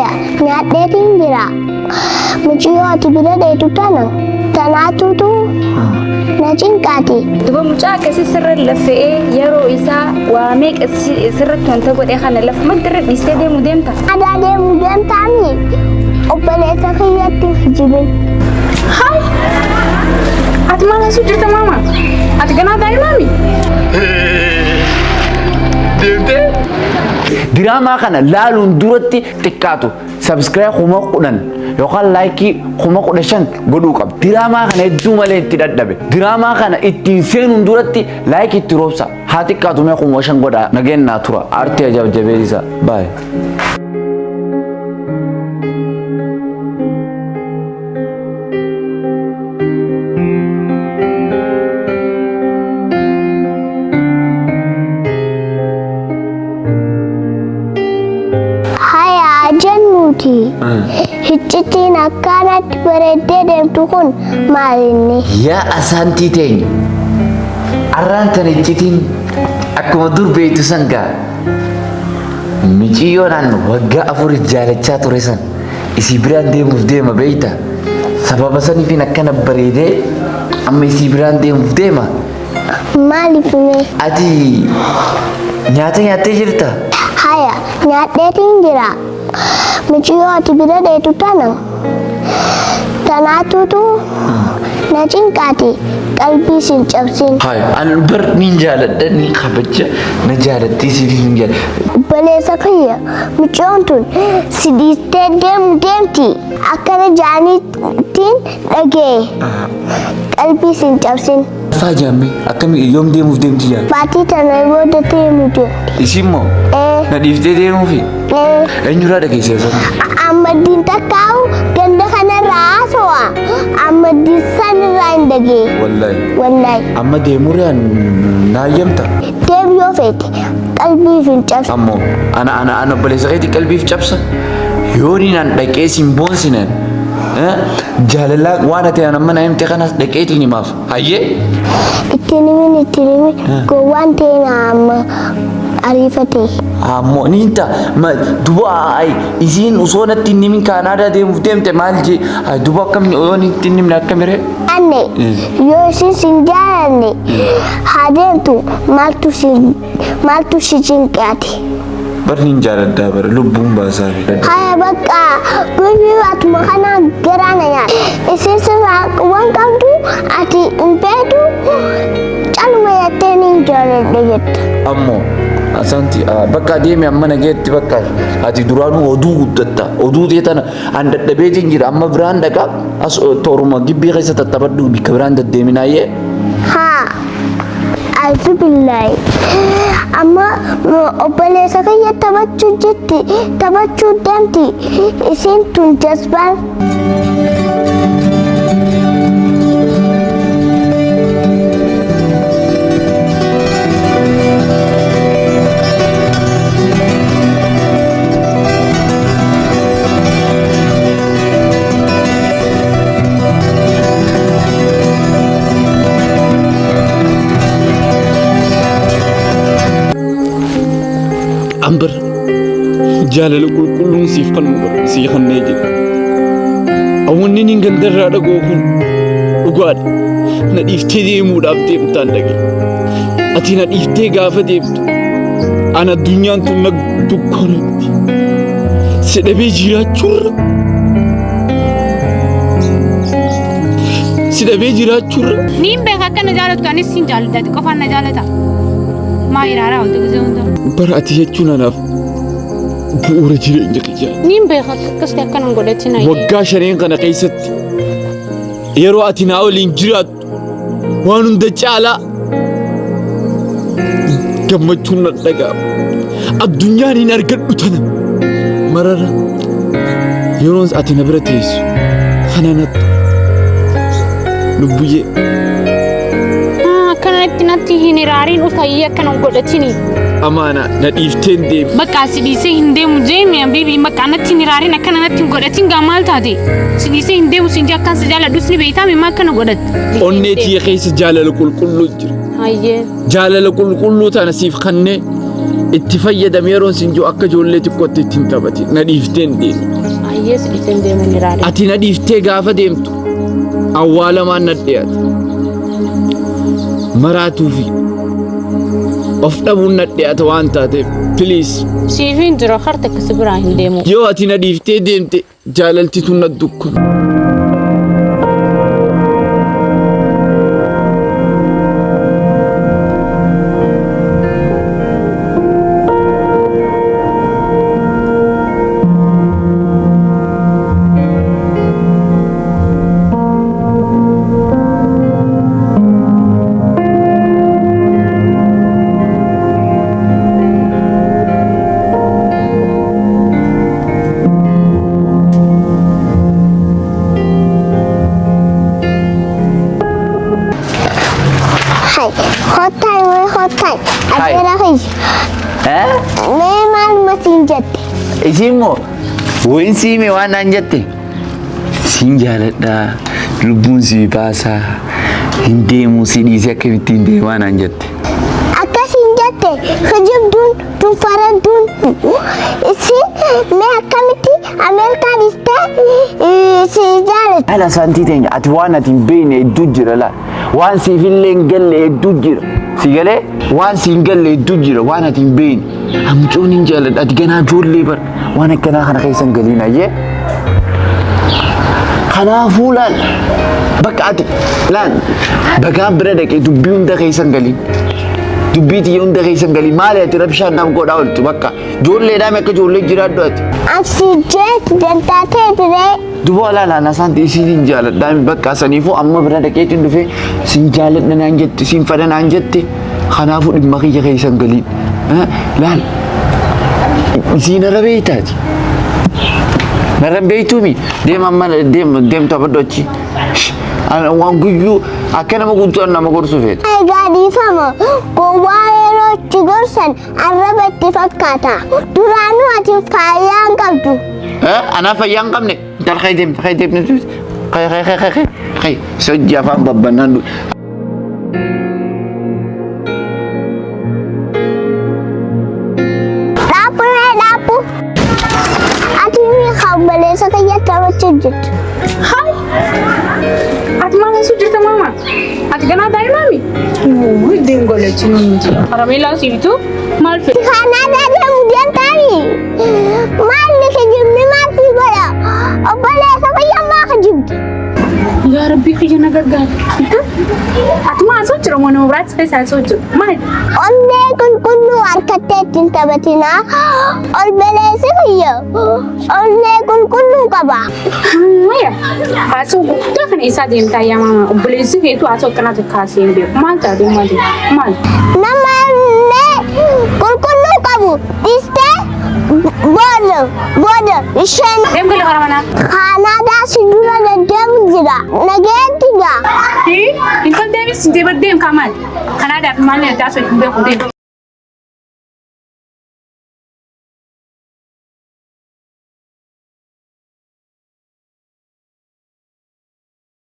Haya, nyaadheetiin jira. Mucayyoo ati bira dheetu tana tanaatutu na cinqaati. Duba mucaa akkasii sirra laffe'ee yeroo isaa waa meeqa sirratti wanta godhe kana lafumatti irra dhiistee deemu deemta. Aadaa deemu deemtaami obboleessa kiyyatti jibin. Haay! Ati maal haasuu jirta maama? Ati ganaa daa'imaami? Deemtee? Diraamaa kana laaluun duratti xiqqaatu subscribe 10,000 yookaan like 15,000 godhuu qabda. Diraamaa kana hedduu malee itti dadhabe. Diraamaa kana ittiin seenuun duratti like itti roobsa. Haa xiqqaatu mee 5,000 godhaa nageen naa tura. Aartii ajaa'ib jabeessa. Bye. Haya jennuuti. Hiccitiin akkanatti bareeddee deemtu kun maal inni? Yaa asaantii teenya. Arraan tana iccitiin akkuma dur beektu san gaa. Miciyyoon an waggaa afuriif jaalachaa ture san isii biraan deemuuf deema beekta. Sababa saniifin akkana bareedee amma isii biraan deemuuf deema. Maaliif mee? Ati nyaata nyaattee jirta? Haya, nyaadheetiin jira. Mucayyoo ati bira dheetu tana tanaatutu na cinqaati qalbii sin cabsin. Haya, an bar nin jaaladha nin kabaja na jaalattii siif hin jaaladha. Obboleessa kiyya mucayyoon tun si dhiistee deemu deemti akkana jaaniitiin dhaga'e qalbii sin cabsin. Faa jaamme akkami yoom deemuuf deemti jaa? Baatii tana booda deemu deemti. Isiin moo? Ee. Na dhiiftee deemuufi? Ee. Eenyurraa dhageesse san? Ammaddiin takkaa'u ganda kanarraa haasawa. Ammaddiin sanirraa hin dhagee. Wallahi. Wallahi. Amma deemurraan naayyamta. Deemu yoo feete qalbiif hin cabsin. Ammoo ana ana ana obboleessa keetii qalbiif cabsa. Yooniin an dhaqee siin boonsinen jaalalaa waan ati an amma na himte kanas dhaqeetiin himaaf. Hayyee. Ittiin himin ittiin himin gowwaan teena amma ariifatee. Ammoo ni hinta duba ay isiin osoo natti hin himin Kaanaadaa deemuuf deemte maal jee ay duba akkam yoo natti hin himne akkamiree. Anne yoo isin sin jaalanne haa deemtu maaltu si maaltu si cinqe ati. Bar nin jaaladhaa bar lubbuun baasaa fi. Haya bakka guyyu atuma kana garaa na nyaata. Isin sirraa waan qabdu ati hin beektu caluma jettee niin jaaladha jetta. Ammoo asanti bakka deemi amma nageetti bakka ati duraanuu oduu guddatta oduu tee tana an dadhabeetiin jira amma biraan dhaqa as tooruma gibbii keessa tattaphadhu bikka biraan deddeeminaayyee. Haa. Alzubillahi. Amma obboleessa kiyya taphachuu jetti taphachuu deemti isiin tun jazbaan. Ambar jaalala qulqulluun siif kannu sii kannee jira. Awwanni niin gandarraa dhagoo kun dhugaadha. Na dhiiftee deemuudhaaf deemtaan dhagaye. Ati na dhiiftee gaafa deemtu ana addunyaan tun na dukkanatti. Si dhabee jiraachuurra Si dhabee jiraachuurra. Niin beeka akka na jaalattu anis sin jaaladha ati qofaan na jaalata. Maa iraaraa oolta gisee hunda. Bara ati jechuun anaaf bu'uura jireenya kiyyaa. Niin beeka akka akkasitti akka nan godhatin ayyee. Waggaa shaneen kana keessatti yeroo ati naa waliin jiraattu waan hunda caalaa gammachuun na dhaga'ama. Addunyaan hin argadhu tana marara yeroon ati na bira teessu kana nattu lubbuyyee. Akkanatti natti hin iraariin ufayyee akkana hin godhatini. Amaana na dhiiftee hin deemu. Bakka si dhiisee hin deemu jeemi habiibi bakka natti hin iraarin akkana natti hin godhatin gaa maal taate si dhiisee hin deemu siin jee akkan si jaaladhus ni beektaa maa akkana godhatte. Onnee tiyya keessa jaalala qulqulluu jira. Hayyee. Jaalala qulqulluu tana siif kannee Itti fayyadami yeroon siin jiru akka ijoollee xiqqootti ittiin taphati. Na dhiiftee hin deemi. Ayyee si dhiisee hin deemu hin iraarin. Ati na dhiiftee gaafa deemtu awwaalamaan na dhiyaate. Maraatuu fi of dhabuun na dhiyaata waan taateef please. Siifiin jira harta akka si biraa hin deemu. Yoo ati na dhiiftee deemte jaalalti tun na dukkana. Hai, hottai wee hottai. Hai. Adeera kiyya. Eh? Mee maaluma siin jette? Isiin moo wayin sii hime waan naan jette? Siin jaaladha, lubbuun sii baasaa, hin deemuu si dhiisee akkamittiin deemaa naan jette. Akkasiin jette kijibduun tun faradduun isin mee akkamitti Ameerikaa dhiistee si jaalatti. Haala saantii teenya ati waan ati hin beekne hedduu jira laal. Waan siif illee hin galle hedduu jira. Si galee waan si hin galle hedduu jira waan ati hin beekne. Mucoon hin jaaladha ati ganaa ijoollee bar waan akkanaa kana keessa hin galiin ayyee. Kanaafuu laal bakka ati laal bagaan bira dhaqee dubbii hunda keessa hin galiin. Dubbii tiyya hunda keessa hin galiin maali ati rabshaan nama godhaa ooltu bakka ijoolleedhaan akka ijoollee jiraadhu ati. Asii jeet dantaa ta'e diree. Duba laala na saanti isiin hin jaaladha bakka saniifuu amma bira dhaqeetiin dhufee sin jaaladha naan jette sin fadha naan jette kanaafuu dhimma kiyya keessa hin galiin. Laal isii narra beektaati. Narra hin beektuumi deem amma deem deem taphadhu achi. Waan guyyuu akka nama guutuu nama gorsu feeta. Egaa dhiifama gowwaa yeroo itti gorsan arraba itti fakkaata. Duraanuu ati fayyaa hin qabdu. Anaa fayyaa hin qabne. Intal kee deemte kee deemte kee kee kee kee kee sojji afaan babbannaan. Dhaabbu mee dhaabbu. Ati mi obboleessa kiyya taphachuu jirtu. Hai. Ati maal haasuu jirta maama? Ati ganaa daa'imaami? Wuuy deengolachi nuyi jira. Karameellaa si bituu maal fedha? Kanaadaa deemu deemtaani. Maalli kijibni maal si godha? Obboleessa kiyya maa kijibdi? Yaa Rabbii kiyya na gargaari. Ati maal haasuu jira moo nama biraatti keessa haasuu jira? Maal? Onnee qulqulluu harkattee ittiin taphatinaa. Obboleessi kiyya onnee qulqulluu qaba. Maya haasoo guddaa kana isaa deemtaa yaa maama? Obboleessi keetu haasoo akkanaa tokko haasee hin beeku. Maal taate maal maal? Nama onnee qulqulluu qabu dhiistee booda booda isheen Deem gala karaa manaa. Kaanaadaa si dura deddeemu jira. Nageetti gaa. Intal deemis deebar deem kaa maal? Kanaadaaf maal addaa osoo hin beeku deem.